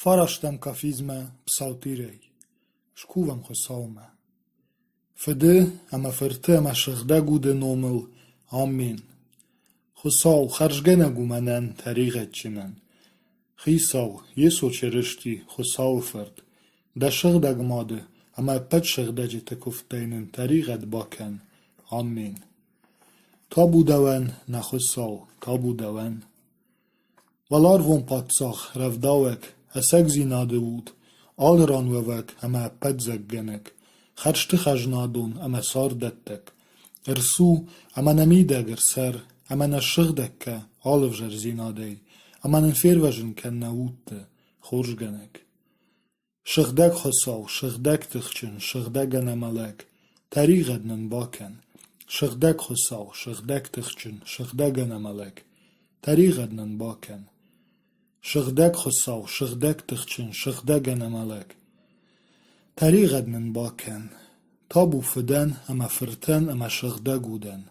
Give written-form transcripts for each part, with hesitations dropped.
Фарастӕм кафизмӕ псалтирӕй. Скувӕм Хуыцаумӕ. Фыды ӕмӕ Фырты ӕмӕ Сыгъдӕг Уды номыл. Аммен. Хуыцау хӕрзгӕнӕг у мӕнӕн, тӕригъӕдджынӕн. Хицау, Йесо Чырысти, Хуыцауы Фырт, дӕ сыгъдӕг Мады ӕмӕ ӕппӕт сыгъдӕджыты куывдтӕй нын тӕригъӕд бакӕн. Аммен. Табу дӕуӕн, нӕ Хуыцау, табу дӕуӕн. Уӕларвон паддзах, рӕвдауӕг, ӕцӕгдзинады уд, алы ран уӕвӕг ӕмӕ ӕппӕтдзӕггӕнӕг, хӕрзты хӕзнадон ӕмӕ царддӕттӕг, ӕрцу ӕмӕ нӕ мидӕг ӕрцӕр ӕмӕ нӕ ссыгъдӕг кӕ алы ӕвзӕрдзинадӕй ӕмӕ нын фервӕзын кӕн нӕ удты, хорзгӕнӕг. Сыгъдӕг Хуыцау, сыгъдӕг тыхджын, сыгъдӕг ӕнӕмӕлӕг, тӕригъӕд нын бакӕн. Сыгъдӕг Хуыцау, сыгъдӕг тыхджын, сыгъдӕг ӕнӕмӕлӕг, тӕригъӕд нын бакӕн. Сыгъдӕг Хуыцау, сыгъдӕг тыхджын, сыгъдӕг ӕнӕмӕлӕг, тӕригъӕд нын бакӕн. Табу Фыдӕн ӕмӕ Фыртӕн ӕмӕ Сыгъдӕг Удӕн,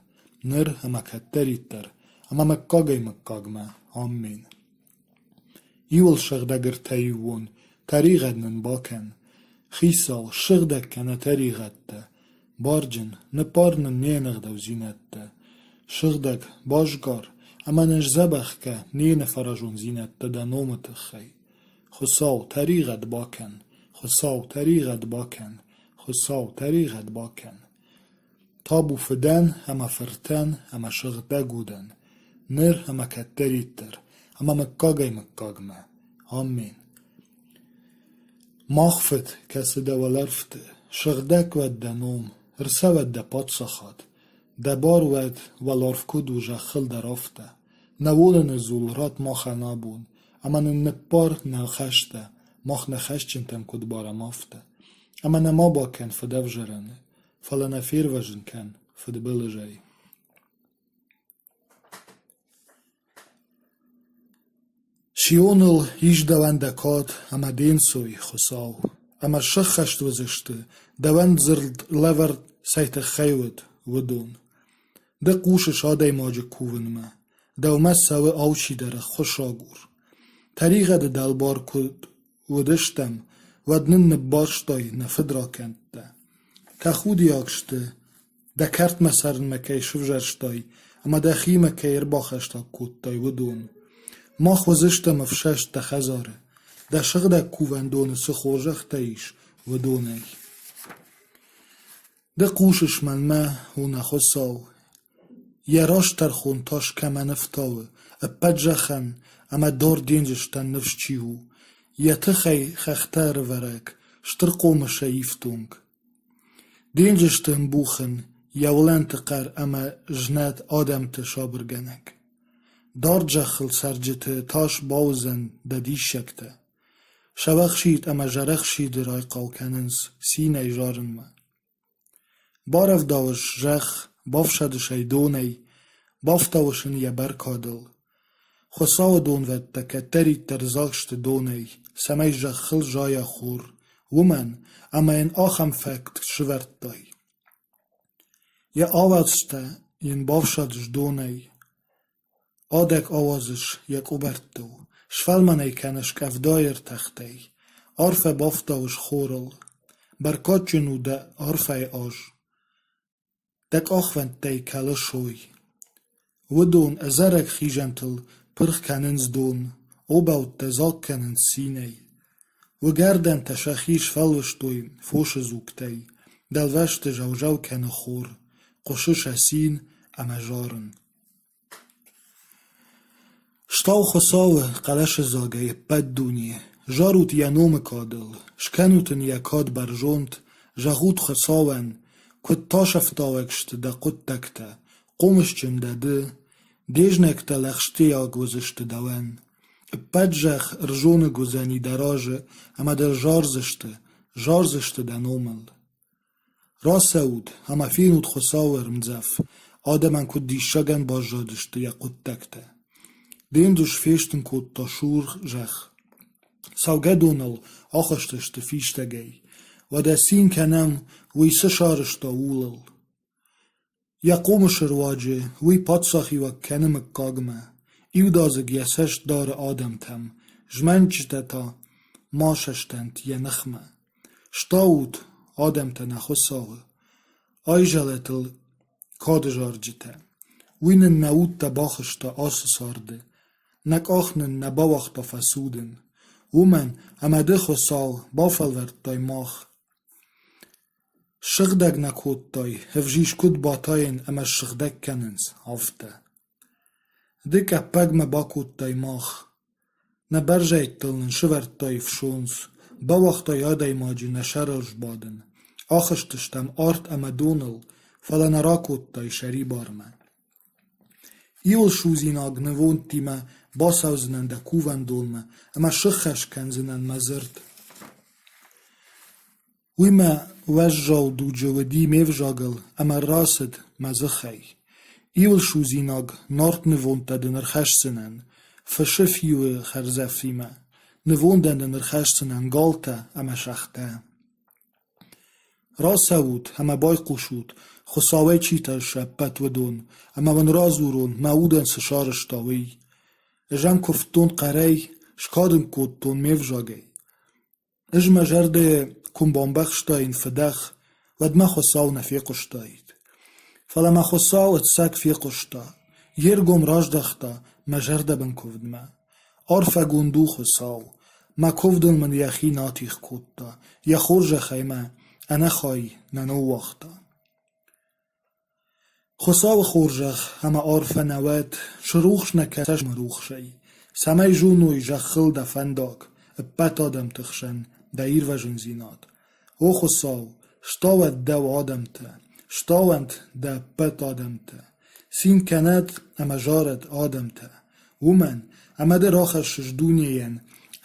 ныр ӕмӕ кӕддӕриддӕр, ӕмӕ мыггагӕй-мыггагмӕ. Аммен. Иуыл сыгъдӕг ӕртӕиууон, тӕригъӕд нын бакӕн. Хицау, ссыгъдӕг кӕн нӕ тӕригъӕдтӕ, барджын, ныппар нын не нӕгъдаудзинӕдтӕ. Сыгъдӕг, базгар ӕмӕ нын сдзӕбӕх кӕ не нӕфӕразондзинӕдтӕ дӕ номы тыххӕй. Хуыцау, тӕригъӕд бакӕн, Хуыцау, тӕригъӕд бакӕн, Хуыцау, тӕригъӕд бакӕн. Табу Фыдӕн ӕмӕ Фыртӕн ӕмӕ Сыгъдӕг Удӕн, ныр ӕмӕ кӕддӕриддӕр, ӕмӕ мыггагӕй-мыггагмӕ. Аммен. Мах Фыд, кӕцы дӕ уӕлӕрвты, сыгъдӕг уӕд дӕ ном, ӕрцӕуӕд дӕ паддзахад, дӕ бар уӕд, уӕларв куыд у, зӕххыл дӕр афтӕ. Нӕ уоныны дзул ратт махӕн абон, ӕмӕ нын ныппар нӕ хӕстӕ, мах нӕ хӕсджынтӕн куыд барӕм, афтӕ. Ӕмӕ нӕ ма бакӕн фыдӕвзарӕны, фӕлӕ нӕ фервӕзын кӕн фыдбылызӕй. Сионыл ис дӕуӕн дӕ кад ӕмӕ де нцой, Хуыцау, ӕмӕ сӕххӕст уыдзысты, дӕуӕн дзырд лӕвӕрд цӕй тыххӕй уыд, уыдон. Ды хъусыс адӕймаджы кувынмӕ, дӕумӕ цӕуы алчидӕр ӕххуысагур. Тӕригъӕды дӕлбар куыд уыдыстӕм, уӕд нын ныббарстай нӕ фыдракӕндтӕ. Тӕхудиаг сты, дӕ кӕртмӕ цӕрынмӕ кӕй сывзӕрстай ӕмӕ дӕхимӕ кӕй ӕрбахӕстӕг кодтай, уыдон. Мах уыдзыстӕм ӕфсӕст дӕ хӕдзары, дӕ сыгъдӕг кувӕндоны цы хорзӕхтӕ ис, уыдонӕй. Ды хъусыс мӕнмӕ, о нӕ Хуыцау, Йӕ раст тӕрхон тас кӕмӕн ӕфтауы, ӕппӕт зӕххӕн ӕмӕ дор денджызтӕн ныфс чи у, йӕ тыхӕй хӕхтӕ ӕрывӕрӕг, стыр хъомысӕй ифтонг. Денджызты ӕмбухын, йӕ уылӕнты хъӕр ӕмӕ знӕт адӕмты сабыргӕнӕг. Дард зӕххыл цӕрджыты тас бауыдзӕн дӕ диссӕгтӕ. Сӕуӕхсид ӕмӕ зӕрӕхсиды райхъал кӕнынц цинӕй зарынмӕ. Барӕвдауыс зӕхх, бафсадыс ӕй донӕй, бафтауыс ын йӕ бӕркадыл. Хуыцауы донвӕдтӕ кӕддӕриддӕр дзаг сты донӕй, цӕмӕй зӕххыл зайа хур, уымӕн ӕмӕ йын ахӕм фӕтк сывӕрдтай. Йӕ ауӕдзтӕ йын бафсадыс донӕй, Адаг ауадзыс йӕ къуыбӕрттыл, сфӕлмӕн ӕй кӕныс къӕвдайы ӕртӕхтӕй, арфӕ бафтауыс хорыл. Бӕркадджын у дӕ арфӕйы аз. Дӕ къахвӕндтӕй кӕлы сой. Уыдон ӕдзӕрӕг хизӕнтыл пырх кӕнынц дон, обӕуттӕ дзаг кӕнынц цинӕй. Уыгӕрдӕнтӕ сӕхи сфӕлвӕстой фосы дзугтӕй, дӕлвӕзты зӕу-зӕу кӕны хор, хъуысы сӕ цин ӕмӕ зарын. Стау Хуыцауы хъӕлӕсыдзагӕй ӕппӕт дуне, зарут Йӕ номы кадыл, скӕнут Ын Йӕ кад бӕрзонд, зӕгъут Хуыцауӕн, куыд тасӕфтауӕг сты дӕ хъуыддӕгтӕ, хъомысджын дӕ ды, де знӕгтӕ лӕгъстиаг уыдзысты дӕуӕн. Ӕппӕт зӕхх ӕрзоныг уыдзӕни дӕ разы ӕмӕ дӕ зардзысты, зардзысты дӕ номыл. Рацӕут ӕмӕ фенут Хуыцауы ӕрмдзӕф, адӕмӕн куыд диссагӕн баззадысты йӕ хъуыддӕгтӕ. Денджыз фестын кодта сур зӕхх. Цӕугӕдоныл ахызтысты фистӕгӕй. Уӕдӕ цин кӕнӕм, уый цы сарӕзта, ууыл. Йӕ хъомысы руаджы уый паддзахиуӕг кӕны мыггагмӕ, иудадзыг йӕ цӕст дары адӕмтӕм, змӕнтджытӕ та. ма сыстӕнт йӕ ныхмӕ. Стаут, адӕмтӕ нӕ Хуыцауы, айзӕлӕт ыл кады зарджытӕ. Уый нын нӕ удтӕ бахызта ацы царды, нӕ къах нын нӕ бауагъта фӕцудын. Уымӕн ӕмӕ ды, Хуыцау, бафӕлвӕрдтай мах. Ссыгъдӕг нӕ кодтай, ӕвзист куыд батайын ӕмӕ ссыгъдӕг кӕнынц, афтӕ. Ды къӕппӕгмӕ бакодтай мах. Нӕ бӕрзӕйттыл нын сывӕрдтай ӕфсондз, бауагътай адӕймаджы нӕ сӕрыл сбадын. Ахызтыстӕм арт ӕмӕ доныл, фӕлӕ нӕ ракодтай сӕрибармӕ. Иуыл судзинаг нывондтимӕ бацӕудзынӕн дӕ кувӕндонмӕ ӕмӕ сыххӕст кӕндзынӕн мӕ дзырд. Уый мӕ уӕззау дуджы уыди ме взагыл ӕмӕ рацыд мӕ дзыхӕй. Иуыл судзинаг нарт нывондтӕ дын ӕрхӕсдзынӕн, фысы фиуы хӕрзӕфимӕ, нывондӕн дын ӕрхӕсдзынӕн галтӕ ӕмӕ сӕгътӕ. Рацӕут ӕмӕ байхъусут, Хуыцауӕй чи тӕрсы, ӕппӕт уыдон, ӕмӕ уын радзурон, мӕ удӕн цы сарӕзта, уый. Ӕз ӕм куывтон хъӕрӕй, скад ын кодтон ме взагӕй. Ӕз мӕ зӕрдӕйы куы бамбӕхстаин фыдӕх, уӕд мӕ Хуыцау нӕ фехъуыстаид. Фӕлӕ мӕ Хуыцау ӕцӕг фехъуыста, йе ргом раздӕхта мӕ зӕрдӕбын куывдмӕ. Арфӕгонд у Хуыцау, мӕ куывдыл мын йӕхи натигъ кодта, йӕ хорзӕхӕй мӕ ӕнӕхай нӕ ныууагъта. Хуыцауы хорзӕх ӕмӕ арфӕ нӕ уӕд, срухс нӕ кӕсӕм рухсӕй, цӕмӕй зоной зӕххыл дӕ фӕндаг, ӕппӕт адӕмты хсӕн дӕ ирвӕзындзинад. О Хуыцау, стауӕд дӕу адӕмтӕ, стауӕнт дӕ ӕппӕт адӕмтӕ, цин кӕнӕд ӕмӕ зарӕд адӕмтӕ, уымӕн ӕмӕ ды рахӕссыс дунейӕн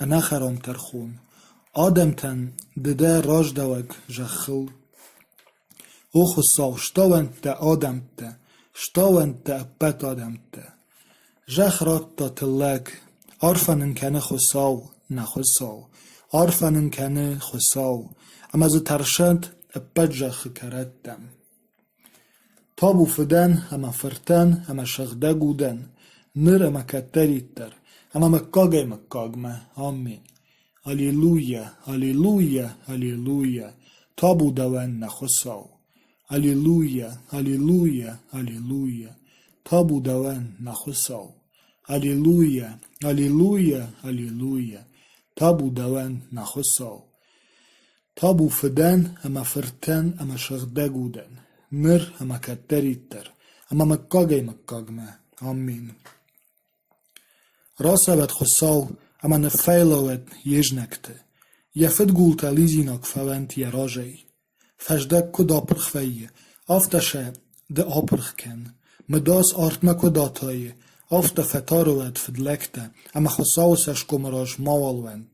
ӕнӕхӕрам тӕрхон, адӕмтӕн ды дӕ раздӕуӕг зӕххыл. О Хуыцау, стауӕнт дӕ адӕмтӕ, стауӕнт дӕ ӕппӕт адӕмтӕ! Зӕхх радта тыллӕг, арфӕ нын кӕны Хуыцау, нӕ Хуыцау, арфӕ нын кӕны Хуыцау, ӕмӕ дзы тӕрсӕнт ӕппӕт зӕххы кӕрӕттӕм. Табу Фыдӕн ӕмӕ Фыртӕн ӕмӕ Сыгъдӕг Удӕн, ныр ӕмӕ кӕддӕриддӕр, ӕмӕ мыггагӕй-мыггагмӕ. Аммен. Аллилуйя, аллилуйя, аллилуйя, табу дӕуӕн, нӕ Хуыцау! Аллилуйя, аллилуйя, аллилуйя, табу дӕуӕн, нӕ Хуыцау! Аллилуйя, аллилуйя, аллилуйя, табу дӕуӕн, нӕ Хуыцау! Табу Фыдӕн ӕмӕ Фыртӕн ӕмӕ Сыгъдӕг Удӕн, ныр ӕмӕ кӕддӕриддӕр, ӕмӕ мыггагӕй-мыггагмӕ. Аммен. Рацӕуӕд Хуыцау ӕмӕ ныффӕйлауӕд йе знӕгты, йӕ фыдгултӕ лидзинаг фӕуӕнт йӕ разӕй. Фӕздӕг куыд апырх вӕййы, афтӕ сӕ ды апырх кӕн. Мыдадз артмӕ куыд атайы, афтӕ фӕтары уӕд фыдлӕгтӕ ӕмӕ Хуыцауы цӕсгомы раз мауал уӕнт.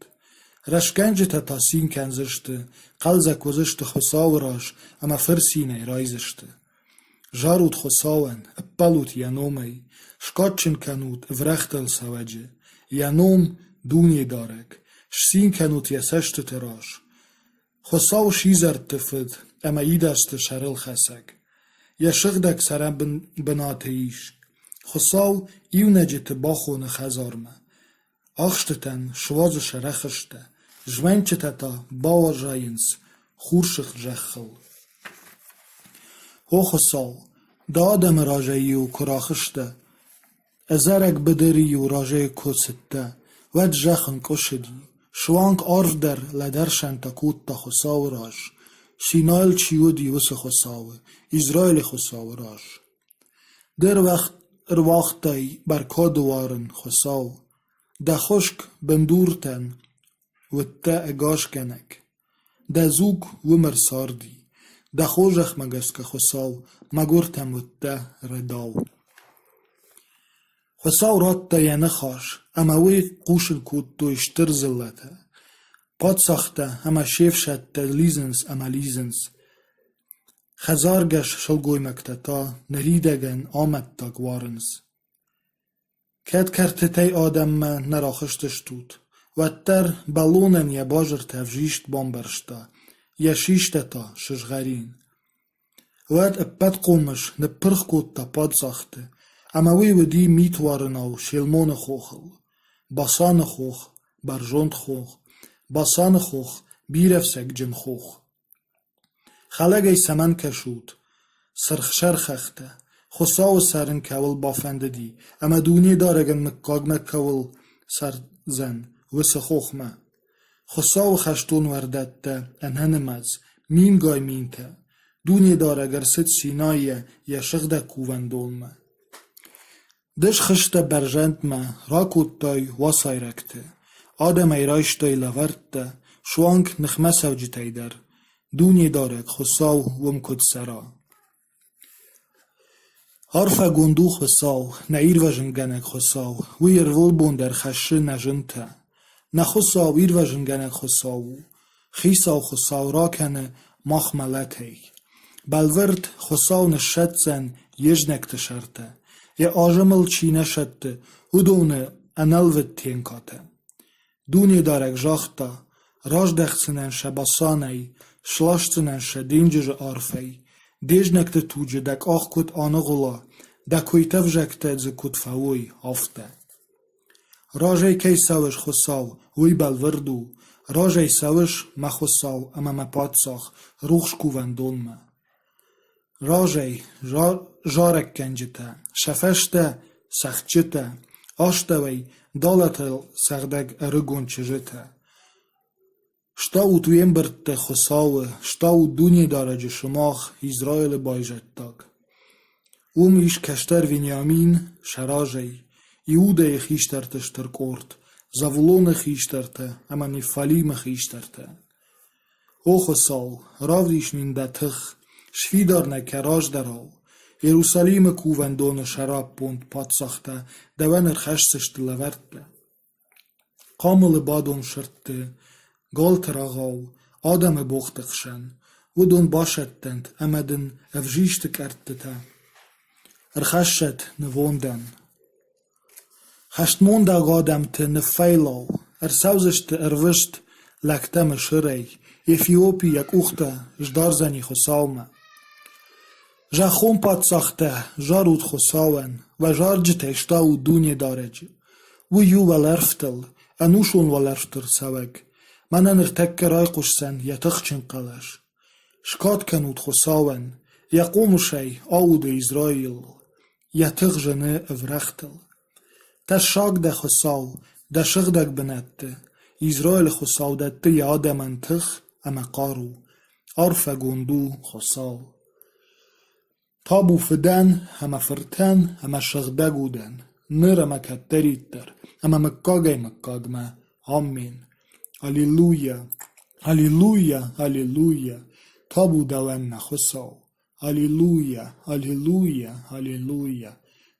Рӕстгӕнджытӕ та цин кӕндзысты, хъӕлдзӕг уыдзысты Хуыцауы раз ӕмӕ фырцинӕй райдзысты. Зарут Хуыцауӕн, ӕппӕлут Йӕ номӕй, скадджын кӕнут ӕврӕгътыл цӕуӕджы, Йӕ ном — Дунедарӕг, сцин кӕнут Йӕ цӕстыты раз. Хуыцау сидзӕрты фыд ӕмӕ идӕдзты сӕрылхӕцӕг. Йӕ сыгъдӕг цӕрӕнбынаты ис. Хуыцау иунӕджыты бахоны хӕдзармӕ. Ахстытӕн суадзы сӕ рӕхыстӕ, змӕнтджытӕ та бауазайынц хурсыгъд зӕххыл. О Хуыцау, дӕ адӕмы разӕй-иу куы рахызтӕ, ӕдзӕрӕг быдыры-иу разӕй куы цыдтӕ, уӕд зӕхх ӕнкъуысыди, суанг арв дӕр лӕдӕрсӕнтӕ кодта Хуыцауы раз, Синайыл чи уыди, уыцы Хуыцауы, Израилы Хуыцауы раз. Ды ӕруагътай бӕркады уарын, Хуыцау, дӕ хуыскъ бындуртӕн уыдтӕ ӕгасгӕнӕг. Дӕ дзуг уым ӕрцарди, дӕ хорзӕхмӕ гӕсгӕ, Хуыцау, мӕгуыртӕм уыдтӕ рӕдау. Хуыцау радта йӕ ныхас, ӕмӕ уый хъусын кодтой стыр дзыллӕтӕ. Паддзӕхтӕ ӕмӕ се фсӕдтӕ лидзынц ӕмӕ лидзынц. Хӕдзаргӕс сылгоймӕгтӕ та ныридӕгӕн амӕттаг уарынц. Кӕд кӕртытӕй адӕммӕ нӕ рахызтыстут, уӕддӕр бӕлонӕн йӕ базыртӕ ӕвзист бамбӕрзта, йӕ систӕ та сызгъӕрин. Уӕд ӕппӕтхъомыс ныппырх кодта паддзӕхты, ӕмӕ уый уыди митуарынау Селмоны хохыл, Басаны хох, бӕрзонд хох. Басаны хох, бирӕ фцӕгджын хох. Хӕлӕгӕй цӕмӕн кӕсут, сырхсӕр хӕхтӕ, Хуыцауы цӕрын кӕуыл бафӕндыди ӕмӕ Дунедарӕгӕн мыггагмӕ кӕуыл цӕрдзӕн, уыцы хохмӕ? Хуыцауы хӕстон уӕрдӕттӕ ӕнӕнымӕц, мингай минтӕ, Дунедарӕг ӕрцыд Синайӕ йӕ сыгъдӕг кувӕндонмӕ. Ды схызтӕ бӕрзӕндмӕ, ракодтай уацайрӕгты, адӕмӕй райстай лӕвӕрттӕ, суанг ныхмӕцӕуджытӕй дӕр, Дунедарӕг Хуыцау уым куыд цӕра. Арфӕгонд у Хуыцау, нӕ ирвӕзынгӕнӕг Хуыцау, уый ӕрвылбон дӕр хӕссы нӕ зынтӕ. Нӕ Хуыцау ирвӕзынгӕнӕг Хуыцау у, Хицау Хуыцау ракӕны мах мӕлӕтӕй. Бӕлвырд, Хуыцау ныссӕтдзӕн йе знӕгты сӕртӕ, йӕ азымыл чи нӕ сӕтты, уыдоны ӕнӕлвыд тенкатӕ. Дунедарӕг загъта: «Раздӕхдзынӕн сӕ Басанӕй, сласдзынӕн сӕ денджызы арфӕй, де знӕгты туджы дӕ къах куыд аныгъуыла, дӕ куыйтӕ ӕвзӕгтӕ дзы куыд фӕуой, афтӕ». Разӕй кӕй цӕуыс, Хуыцау, уый бӕлвырд у. Разӕй цӕуыс, мӕ Хуыцау ӕмӕ мӕ паддзах, рухс кувӕндонмӕ. Разӕй зарӕггӕнджытӕ, сӕ фӕстӕ цӕгъдджытӕ, астӕуӕй далатыл цӕгъдӕг ӕрыгон чызджытӕ. Стаут уе мбырдты Хуыцауы, стаут Дунедарӕджы сымах, Израилы байзӕддаг. Уым ис кӕстӕр Вениамин сӕ разӕй, Иудӕйы хистӕрты стыр къорд, Завулоны хистӕртӕ ӕмӕ Неффалимы хистӕртӕ. О Хуыцау, равдис нын дӕ тых, сфидар нӕ кӕ раздӕрау. Иерусалимы кувӕндоны сӕраппонд паддзӕхтӕ дӕуӕн ӕрхӕсдзысты лӕвӕрттӕ. Хъамылы бадон сырдты, галты рӕгъау, адӕмы богъты хсӕн, уыдон басӕттӕнт ӕмӕ дын ӕвзисты къӕрттытӕ ӕрхӕссӕд нывондӕн. Хӕстмондаг адӕмты ныффӕйлау, ӕрцӕудзысты ӕрвыст лӕгтӕ Мысырӕй, Эфиопи йӕ къухтӕ сдардзӕни Хуыцаумӕ. Зӕххон паддзӕхтӕ, зарут Хуыцауӕн, уӕ зарджытӕй стаут Дунедарӕджы. Уый у уӕлӕрвтыл, ӕнусон уӕлӕрвты рцӕуӕг. Мӕнӕ ныртӕккӕ райхъуысдзӕн йӕ тыхджын хъӕлӕс. Скад кӕнут Хуыцауӕн, йӕ хъомысӕй ауды Израилыл, йӕ тых зыны ӕврӕгътыл. Тӕссаг дӕ Хуыцау, дӕ сыгъдӕг бынӕтты, Израилы Хуыцау дӕтты йӕ адӕмӕн тых ӕмӕ хъару. Арфӕгонд у Хуыцау. Табу Фыдӕн ӕмӕ Фыртӕн ӕмӕ Сыгъдӕг Удӕн, ныр ӕмӕ кӕддӕриддӕр, ӕмӕ мыггагӕй-мыггагмӕ. Аммен. Аллилуйя! Аллилуйя! Аллилуйя! Табу дӕуӕн, нӕ Хуыцау! Аллилуйя! Аллилуйя! Аллилуйя!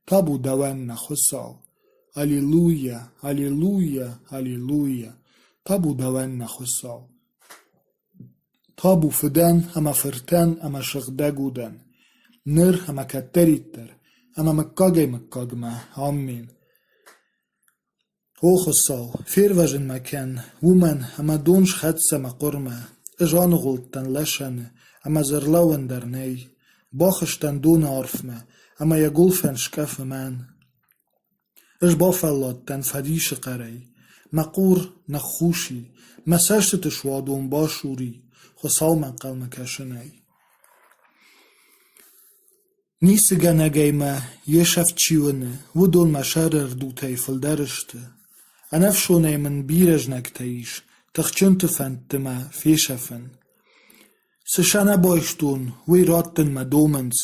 Табу дӕуӕн, нӕ Хуыцау! Аллилуйя! Аллилуйя! Аллилуйя! Табу дӕуӕн, нӕ Хуыцау! Табу Фыдӕн ӕмӕ Фыртӕн ӕмӕ Сыгъдӕг Удӕн, ныр ӕмӕ кӕддӕриддӕр, ӕмӕ мыггагӕй-мыггагмӕ. Аммен. О Хуыцау, фервӕзын мӕ кӕн, уымӕн ӕмӕ дон схӕццӕ мӕ хъуырмӕ, ӕз аныгъуылдтӕн лӕсӕны, ӕмӕ дзы ӕрлӕууӕн дӕр нӕй. Бахызтӕн доны арфмӕ, ӕмӕ йӕ гуылфӕн скъӕфы мӕн. Ӕз бафӕлладтӕн фӕдисы хъӕрӕй, мӕ хъуыр ныххус и, мӕ цӕстыты суадон басур и Хуыцаумӕ ӕнхъӕлмӕ кӕсынӕй. Ницыгӕнӕгӕй мӕ йе сӕфт чи уыны, уыдон мӕ сӕры ӕрдутӕй фылдӕр сты. Ӕнӕфсонӕй мын бирӕ знӕгтӕ ис, тыхджынты фӕндты мӕ фесӕфын. Цы сӕ нӕ байстон, уый раттын мӕ домынц.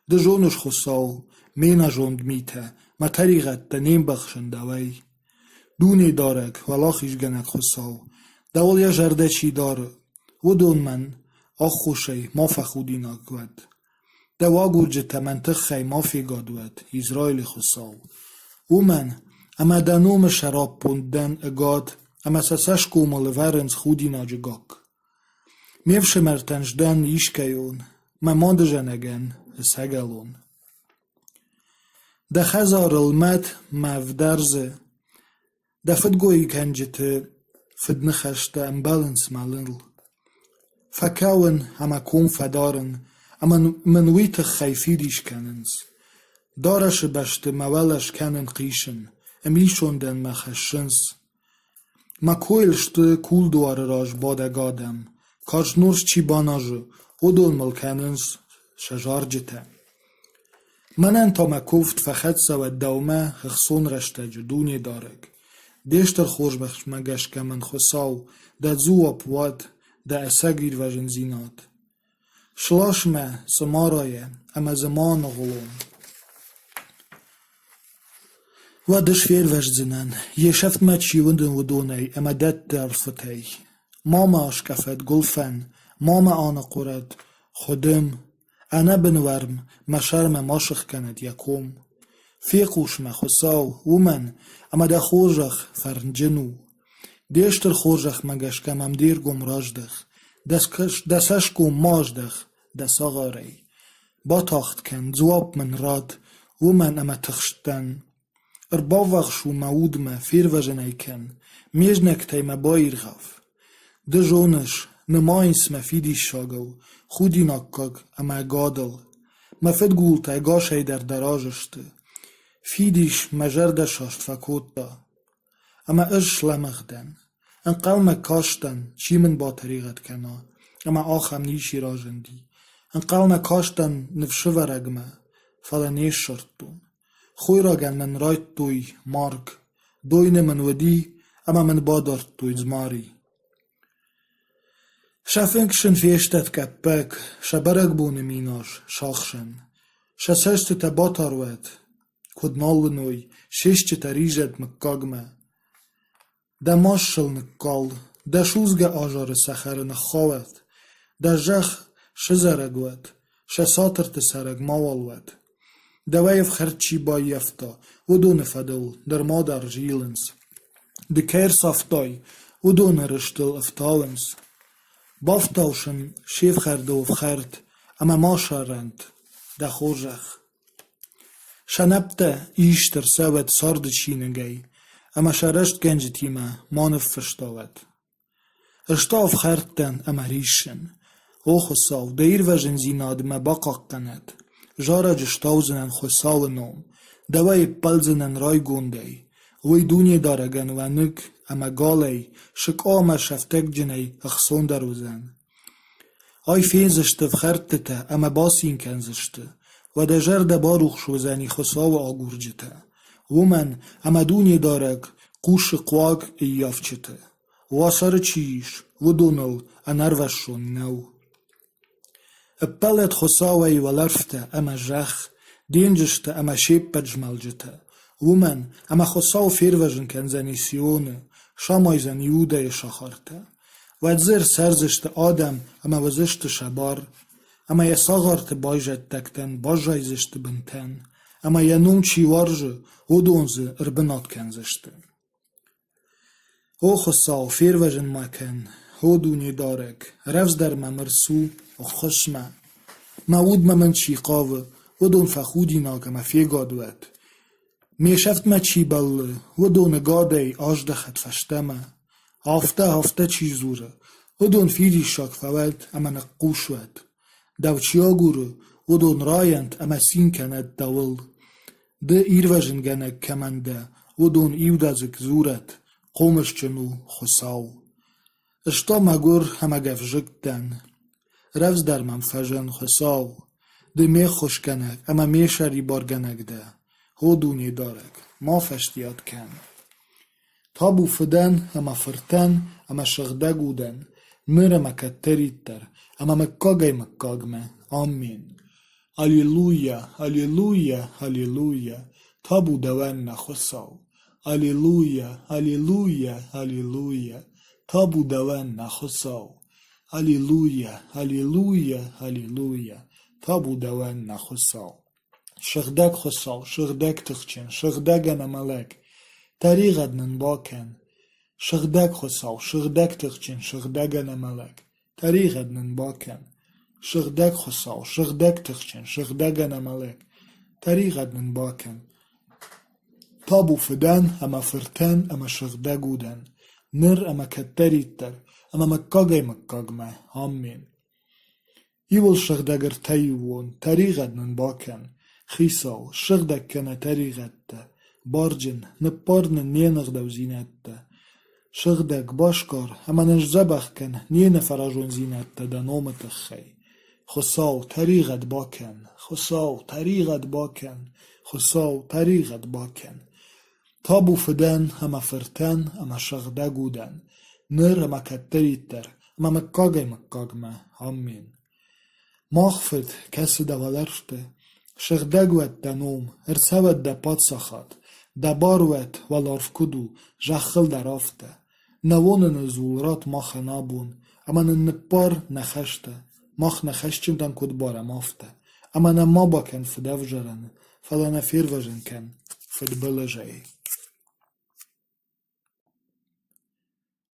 Ды зоныс, Хуыцау, ме нӕзонд митӕ, мӕ тӕригъӕдтӕ не мбӕхсын дӕуӕй. Дунедарӕг, уӕлахизгӕнӕг Хуыцау, дӕуыл йӕ зӕрдӕ чи дары, уыдон мӕн аххосӕй ма фӕхудинаг уӕд. Дӕу агурджытӕ мӕн тыххӕй ма фегад уӕд, Израилы Хуыцау. Уымӕн, ӕмӕ дӕ номы сӕраппонд дӕн ӕгад ӕмӕ сӕ цӕсгомыл ӕвӕрынц худинаджы гакк. Ме фсымӕртӕн сдӕн искӕйон, мӕ мадызӕнӕгӕн ӕцӕгӕлон. Дӕ хӕдзарыл мӕт мӕ ӕвдӕрзы, дӕ фыдгойгӕнджыты фыдныхӕстӕ ӕмбӕлынц мӕлыныл. Фӕкӕуын ӕмӕ ком фӕдарын, ӕмӕ мын уый тыххӕй фидис кӕнынц. Дарӕсы бӕсты мӕ уӕлӕ скӕнын хъисын, ӕмисондӕн мӕ хӕссынц. Мӕ койыл сты кулдуары раз бадӕг адӕм, карз нозт чи баназы, уыдон мыл кӕнынц сӕ зарджытӕ. Мӕнӕн та мӕ куывд фӕхӕццӕ уӕд дӕумӕ ӕхцон рӕстӕджы, Дунедарӕг. Де стыр хорзӕхмӕ гӕсгӕ мын, Хуыцау, дӕ дзуапп уӕд, дӕ ӕцӕг ирвӕзындзинад. Слас мӕ цъымарайӕ ӕмӕ дзы ма аныгъуылон. Уӕд ӕз фервӕздзынӕн, йе сӕфтмӕ чи уыны, уыдонӕй ӕмӕ дӕтты ӕрфытӕй. Ма мӕ аскъӕфӕд гуылфӕн, ма мӕ аныхъуырӕд хуыдым, ӕнӕбын уӕрм мӕ сӕрмӕ ма сыхгӕнӕд йӕ ком. Фехъус мӕ, Хуыцау, уымӕн, ӕмӕ дӕ хорзӕх фӕрнджын у. Де стыр хорзӕхмӕ гӕсгӕ мӕм де ргом раздах, дӕ цӕсгом ма аздах дӕ цагъарӕй. Батагъд кӕн, дзуапп мын ратт, уымӕн ӕмӕ тыхст дӕн. Ӕрбаввахс у мӕ удмӕ, фервӕзын ӕй кӕн, ме знӕгтӕй мӕ баиргъӕв. Ды зоныс, нымайынц мӕ фидиссагыл, худинаггаг ӕмӕ ӕгадыл. Мӕ фыдгултӕ ӕгасӕй дӕр дӕ разы сты. Фидис мӕ зӕрдӕсаст фӕкодта. Ӕмӕ ӕз слӕмӕгъ дӕн. Ӕнхъӕлмӕ кастӕн, чи мын батӕригъӕд кӕна, ӕмӕ ахӕм ничи разынди. Ӕнхъӕлмӕ кастӕн ныфсывӕрӕгмӕ, фӕлӕ не ссардтон. Хойрагӕн мын радтой марг, дойны мын уыди, ӕмӕ мын бадардтой дзмари. Сӕ фынг сын фестӕд къӕппӕг, сӕ бӕрӕгбоны минас сахсӕн. Сӕ цӕстытӕ батар уӕд, куыд нал уыной, се стджытӕ ризӕд мыггагмӕ. Дӕ маст сыл ныккал, дӕ судзгӕ азары цӕхӕры ныххауӕд, дӕ зӕхх сызӕрӕг уӕд, сӕ цатырты цӕрӕг мауал уӕд. Дӕуӕй ӕфхӕрд чи баййӕфта, уыдоны фӕдыл нырма дӕр зилынц. Ды кӕй ӕрцавтай, уыдоны рыстыл ӕфтауынц. Бафтау сын се фхӕрдыл ӕфхӕрд ӕмӕ ма сарӕнт дӕ хорзӕх. Сӕ нӕмттӕ ист ӕрцӕуӕд царды чиныгӕй ӕмӕ сӕ рӕстгӕнджытимӕ ма ныффыстӕуӕд. Ӕз та ӕфхӕрд дӕн ӕмӕ риссын. О Хуыцау, дӕ ирвӕзындзинад мӕ бахъахъхъӕнӕд. Зарӕджы стаудзынӕн Хуыцауы ном, дӕуӕй ӕппӕлдзынӕн райгондӕй. Уый Дунедарӕгӕн уӕныг ӕмӕ галӕй, сыкъа ӕмӕ сӕфтӕгджынӕй ӕхцондӕр уыдзӕн. Ай фендзысты ӕфхӕрдтытӕ ӕмӕ бацин кӕндзысты, уӕдӕ зӕрдӕ барухс уыдзӕни Хуыцауы агурджытӕ, уымӕн ӕмӕ Дунедарӕг хъусы хъуаг ӕййафджыты, уацары чи ис, уыдоныл ӕнӕрвӕссон нӕу. Ӕппӕлӕд Хуыцауӕй уӕлӕрвтӕ ӕмӕ зӕхх, денджызтӕ ӕмӕ се ппӕт змӕлджытӕ, уымӕн ӕмӕ Хуыцау фервӕзын кӕндзӕни Сионы, самайдзӕн Иудӕйы сахартӕ. Уӕд дзы ӕрцӕрдзысты адӕм ӕмӕ уыдзысты сӕ бар, ӕмӕ йӕ цагъарты байзӕддӕгтӕн баззайдзысты бынтӕн, ӕмӕ йӕ ном чи уарзы, уыдон дзы ӕрбынат кӕндзысты. О Хуыцау, фервӕзын мӕ кӕн, о Дунедарӕг, рӕвдздӕр мӕм ӕрцу ӕххуысмӕ. Мӕ удмӕ мын чи хъавы, уыдон фӕхудинаг ӕмӕ фегад уӕд. Ме сӕфтмӕ чи бӕллы, уыдоны гадӕй аздӕхӕд фӕстӕмӕ. Афтӕ, афтӕ чи дзуры, уыдон фидиссаг фӕуӕд ӕмӕ ныхъхъус уӕд. Дӕу чи агуры, уыдон райӕнт ӕмӕ цин кӕнӕд дӕуыл. Ды ирвӕзынгӕнӕг кӕмӕн дӕ, уыдон иудадзыг дзурӕд, хъомысджын у Хуыцау. Ӕз та мӕгуыр ӕмӕ гӕвзыкк дӕн. Рӕвдздӕр мӕм фӕзын, Хуыцау! Ды ме ххуысгӕнӕг ӕмӕ ме сӕрибаргӕнӕг дӕ, о Дунедарӕг, ма фӕстиат кӕн. Табу Фыдӕн ӕмӕ Фыртӕн ӕмӕ Сыгъдӕг Удӕн, ныр ӕмӕ кӕддӕриддӕр, ӕмӕ мыггагӕй-мыггагмӕ. Аммен. Аллилуйя, аллилуйя, аллилуйя, табу дӕуӕн, нӕ Хуыцау! Аллилуйя, аллилуйя, аллилуйя, табу дӕуӕн, нӕ Хуыцау! Аллилуйя, аллилуйя, аллилуйя, табу дӕуӕн, нӕ Хуыцау! Сыгъдӕг Хуыцау, сыгъдӕг тыхджын, сыгъдӕг ӕнӕмӕлӕг, тӕригъӕд нын бакӕн. Сыгъдӕг Хуыцау, сыгъдӕг тыхджын, сыгъдӕг ӕнӕмӕлӕг, тӕригъӕд нын бакӕн. Сыгъдӕг Хуыцау, сыгъдӕг тыхджын, сыгъдӕг ӕнӕмӕлӕг, тӕригъӕд нын бакӕн. Табу Фыдӕн ӕмӕ Фыртӕн ӕмӕ Сыгъдӕг Удӕн, ныр ӕмӕ кӕддӕриддӕр, ӕмӕ мыггагӕй-мыггагмӕ. Аммен. Иуылсыгъдӕг ӕртӕиууон, тӕригъӕд нын бакӕн, Хицау, ссыгъдӕг кӕнӕ тӕригъӕдтӕ, барджын, ныппар нын не нӕгъдаудзинӕдтӕ. Сыгъдӕг, басгар ӕмӕ нын сдзӕбӕх кӕн не нӕфӕразондзинӕдтӕ дӕ номы тыххӕй. Хуыцау, тӕригъӕд бакӕн! Хуыцау, тӕригъӕд бакӕн! Хуыцау, тӕригъӕд бакӕн! Табу Фыдӕн ӕмӕ Фыртӕн ӕмӕ Сыгъдӕг Удӕн, ныр ӕмӕ кӕддӕриддӕр, ӕмӕ мыггагӕй-мыггагмӕ. Аммен. Мах Фыд, кӕцы дӕ уӕлӕрвты, сыгъдӕг уӕд дӕ ном, ӕрцӕуӕд дӕ паддзахад, дӕ бар уӕд, уӕларв куыд у, зӕххыл дӕр афтӕ. Нӕ уоныны дзул ратт махӕн абон, ӕмӕ нын ныббар нӕ хӕстӕ, мах нӕ хӕсджынтӕн куыд барӕм, афтӕ. Ӕмӕ нӕ ма бакӕн фыдӕвзарӕны, фӕлӕ нӕ фервӕзын кӕн фыдбылызӕй.